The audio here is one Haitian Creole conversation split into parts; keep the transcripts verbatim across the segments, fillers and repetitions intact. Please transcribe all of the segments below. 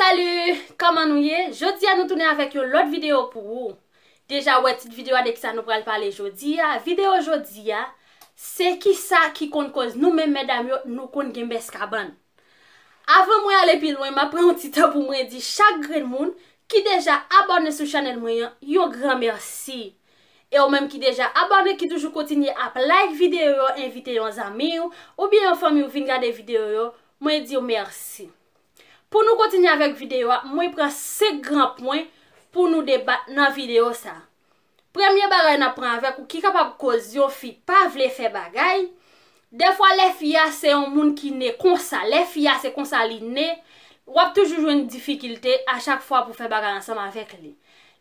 Salut, kòman nou ye? Jodi a nou tounen avèk yon lòt videyo pou ou. Deja ou wè tit videyo a de kisa nou pral pale jodi a. Videyo jodi a, se kisa ki konn koz nou menm medam yo, nou konn gen bès kabann. Avan mwen ale pi lwen, m ap pran yon ti tan pou mwen di chak grenn moun ki deja abòne sou chanèl mwen an, yon gran mèsi. E ou menm ki deja abòne, ki toujou kontinye ap like videyo yo, envite yon zanmi w, oubyen yon fanmi w vin gade videyo yo, mwen di w mèsi. Pou nou kontinye avèk videyo a, mwen pran senk gran pwen pou nou debat nan videyo sa. Premye bagay n ap pran avèk ou ki kapab koz yon fi pa vle fè bagay. Dèfwa lè fi a se yon moun ki ne konsa, lè fi a se konsa li ne, w ap toujou jwenn difikilte a chak fwa pou fè bagay ansanm avèk li.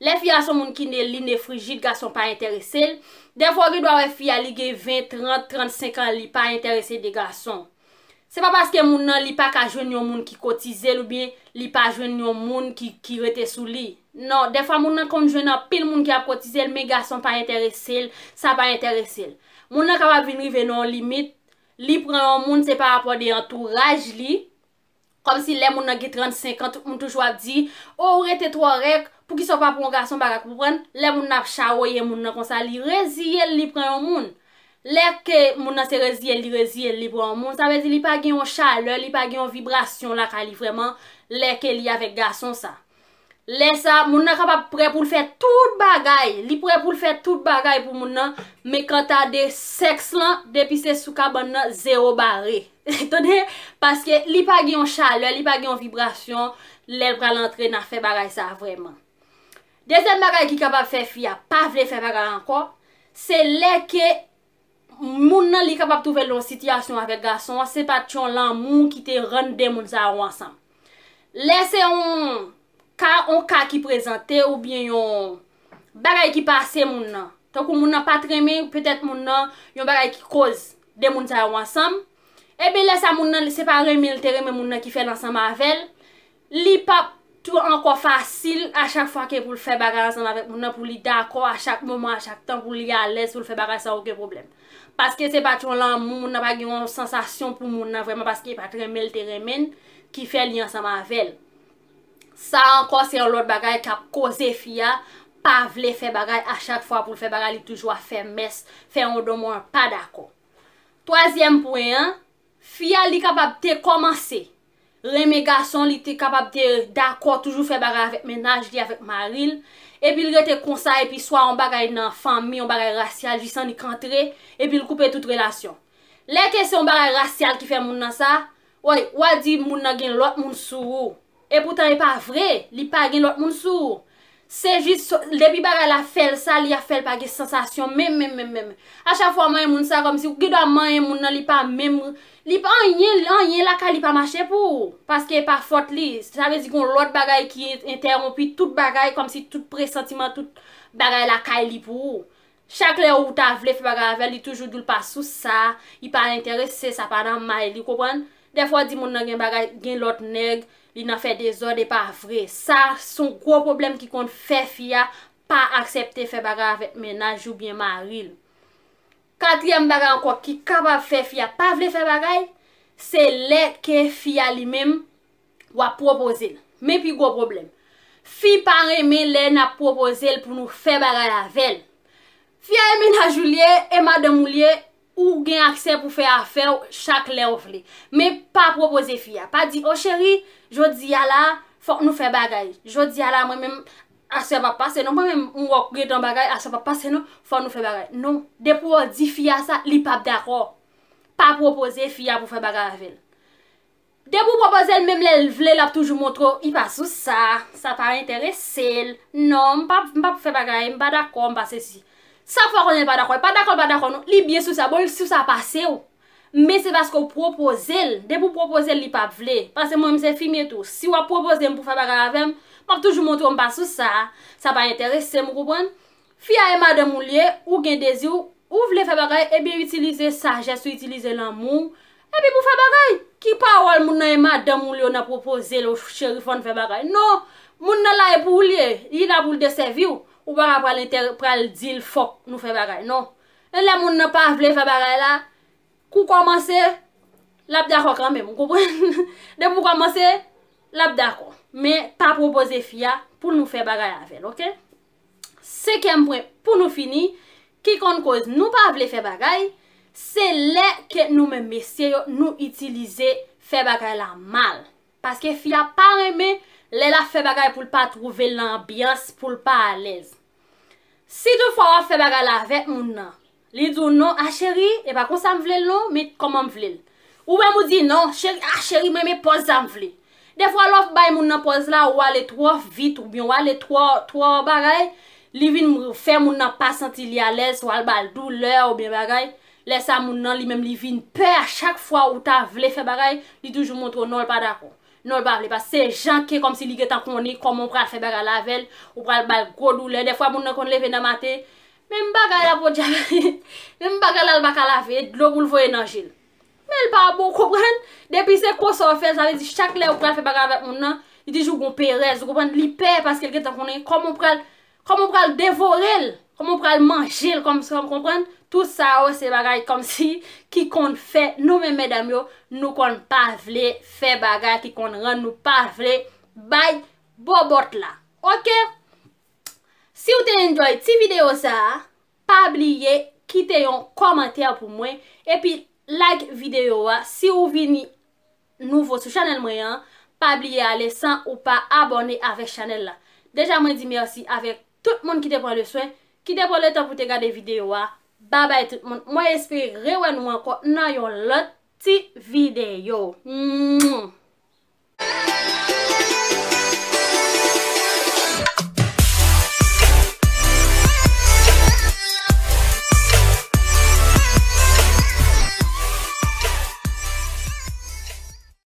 Lè fi a se yon moun ki ne, li ne frijid, gason pa enterese l. Dèfwa ou gen dwa wè fi a li gen ven, trant, trannsenk an, li pa enterese de gason. Se pa paske moun nan li pa ka jwenn yon moun ki kotize l oubyen li pa jwenn yon moun ki, ki rete sou li. Non, dèfwa moun nan konn jwenn anpil moun ki ap kotize l, men gason pa enterese l, sa pa enterese l. Moun nan kapab vin rive nan yon limit, li pran yon moun, se pa rapò de antouraj li, kòmsi lè moun nan gen trannsenk an, tout moun toujou ap di, o, ou rete twò rèk, poukisa w pa pran yon gason bagay, ou konprann? Lè moun nan ap chawoye moun nan konsa, li reziye l, li pran yon moun. Lè ke moun nan se reziye l, li reziye l, li pran yon moun, sa vle di li pa gen yon chalè, li pa gen yon vibrasyon lakay li vrèman, lè ke li avèk gason sa. Lè sa, moun nan kapab prè pou l fè tout bagay, li prè pou l fè tout bagay pou moun nan, men kanta de sèks lan, depi se sou kabann nan, zewo bare. Tande? Paske li pa gen yon chalè, li pa gen yon vibrasyon, lè l pral antre nan fè bagay sa vrèman. Dezyèm bagay ki kapab fè fi a pa vle fè bagay ankò, se lè ke moun nan li kapab twouve l nan yon sitiyasyon avèk gason an, se pa t yon lanmou ki te rann de moun sa yo ansanm. Lè se yon ka, yon ka ki prezante oubyen yon bagay ki pase moun nan, tankou moun nan pa t renmen, petèt moun nan, yon bagay ki koz de moun sa yo ansanm, ebyen lè sa moun nan, se pa renmen l te renmen moun nan ki fè l ansanm avè l, li p ap tou ankò fasil a chak fwa ke pou l fè bagay ansanm avèk moun nan, pou li dakò a chak moman, a chak tan, pou li alèz, pou l fè bagay san okenn pwoblèm. Paske se pa t yon lanmou, moun nan pa gen yon sansasyon pou moun nan vrèman, paske e pa t renmen l te renmen l ki fè li ansanm avè l. Sa ankò, se yon lòt bagay k ap koze fi a pa vle fè bagay, a chak fwa pou l fè bagay, li toujou ap fè mès, fè yon don mwen pa dakò. Twazyèm pwen an, fi a li kapab te kòmanse renmen gason, li te kapab te dakò toujou fè bagay avèk mennaj li, avèk mari l, epi l rete konsa, epi swa yon bagay nan fanmi, yon bagay rasyal, jis annik antre, epi l koupe tout relasyon. Lè ke se yon bagay rasyal ki fè moun nan sa, woy, w a di moun nan gen lòt moun sou ou. Epoutan e pa vre, li pa gen lòt moun sou ou. Se jis, depi bagay la fè l sa, li ap fè l pa gen sansasyon menm, menm, menm, menm. A chak fwa w manyen moun sa, kòmsi ou gen dwa manyen moun nan, li pa menm, li pa anyen, anyen lakay li pa mache pou ou. Paske e pa fòt li. Sa vle di gen yon lòt bagay ki entèwonpi tout bagay, kòmsi tout presantiman, tout bagay lakay li pou ou. Chak lè ou ta vle fè bagay avè l, li toujou di w l pa sou sa, li pa enterese, sa pa nan may li, konprann? Dèfwa w di moun nan gen bagay, gen lòt nèg, li nan fè dezòd, e pa vre. Sa se yon gwo pwoblèm ki konn fè fi a pa aksepte fè bagay avèk mennaj oubyen mari l. Katriyèm bagay ankò ki kapab fè fi a pa vle fè bagay, se lè ke fi a li menm, w ap pwopoze l. Men pi gwo pwoblèm. Fi pa renmen lè n ap pwopoze l pou nou fè bagay avè l. Fi a e mennaj ou l ye, e madanm ou l ye, ou gen aksè pou fè afè w chak lè w vle. Men pa pwopoze fi a. Pa di, o cheri, jodi a la, fòk nou fè bagay. Jodi a la, mwen menm, aswè p ap pase non. Mwen menm, m wè w gentan bagay, aswè p ap pase non, fòk nou fè bagay. Non. Depi w di fi a sa, li p ap dakò. Pa pwopoze fi a pou fè bagay avè l. Depi w pwopoze l, menm lè l vle, l ap toujou montre w, li pa sou sa, sa pa enterese l. Non, m p ap, m p ap fè bagay, m pa dakò, m pa sesi. Sa k fè w konnen l pa dakò? Li pa dakò, li pa dakò, non. Li byen sou sa. Bon, li sou sa pase w. Men se paske w pwopoze l. Depi w pwopoze l, li p ap vle. Paske mwen menm se fi m ye tou. Si w ap pwopoze m pou fè bagay avè m, m ap toujou montre w m pa sou sa. Sa pa enterese m, ou konprann? Fi a e madanm ou l ye, ou gen dezi w, ou vle fè bagay, ebyen itilize sajès ou, itilize lanmou w, epi pou fè bagay. Ki pawòl moun nan e madanm ou l yo nan pwopoze l, o cheri, fò n fè bagay? Non, moun nan la e pou ou l ye, li la pou l desèvi w. Ou pa ka pral enterè-, pral di l fòk nou fè bagay, non. E lè moun nan pa vle fè bagay la, kou kòmanse, l ap dakò kanmenm, ou konprann? Depi w kòmanse, l ap dakò. Men pa pwopoze fi a pou nou fè bagay avè l, oke? Senkyèm pwen pou nou fini, ki konn koz nou pa vle fè bagay, se lè ke nou menm mesye yo, nou itilize fè bagay la mal. Paske fi a pa renmen lè l ap fè bagay pou l pa twouve l nan anbyans, pou l pa alèz. Si toutfwa w ap fè bagay la avèk moun nan, li di w non, a cheri, e pa konsa m vle l non, men kòman m vle l. Ou menm ou di non, cheri, a cheri, mwen men pòz sa m vle. Defwa lè w bay moun nan pòz la, ou ale twò vit oubyen ou ale twò, twò bagay, li vin fè moun nan pa santi li alèz, ou al ba l doulè oubyen bagay. Lè sa moun nan li menm li vin pè a chak fwa ou ta vle fè bagay, li toujou montre w non l pa dakò. Non l pa vle, paske se jan ke kòmsi li gentan konnen kòman w pral fè bagay la avè l, ou pral ba l gwo doulè. Defwa moun nan konn leve nan maten, menm bagay la podyab, menm bagay la l pa ka lave, e dlo pou l voye nan je l. Men l pa bon, konprann? Depi se konsa w fè, sa vle di chak lè ou pral fè bagay avèk moun nan, li toujou gon perèz, ou konprann? Li pè paske l gentan konnen kòman w pral, kòman w pral devore l, kòman w pral manje l, kòmsi, w konprann? Tout sa yo se bagay kòmsi ki konn fè nou menm medam yo, nou konn pa vle fè bagay ki konn rann nou pa vle bay bòbòt la. Oke? Si w te enjoy ti videyo sa a, pa bliye kite yon kòmantè pou mwen, epi like videyo a. Si w vini nouvo sou chanèl mwen an, pa bliye ale san ou pa abòne avèk chanèl la. Deja mwen di mèsi avèk tout moun ki te pran le swen, ki te pran le tan pou te gade videyo a. Babay tout moun. Mwen espere rewè nou ankò nan yon lòt ti videyo. Mwah.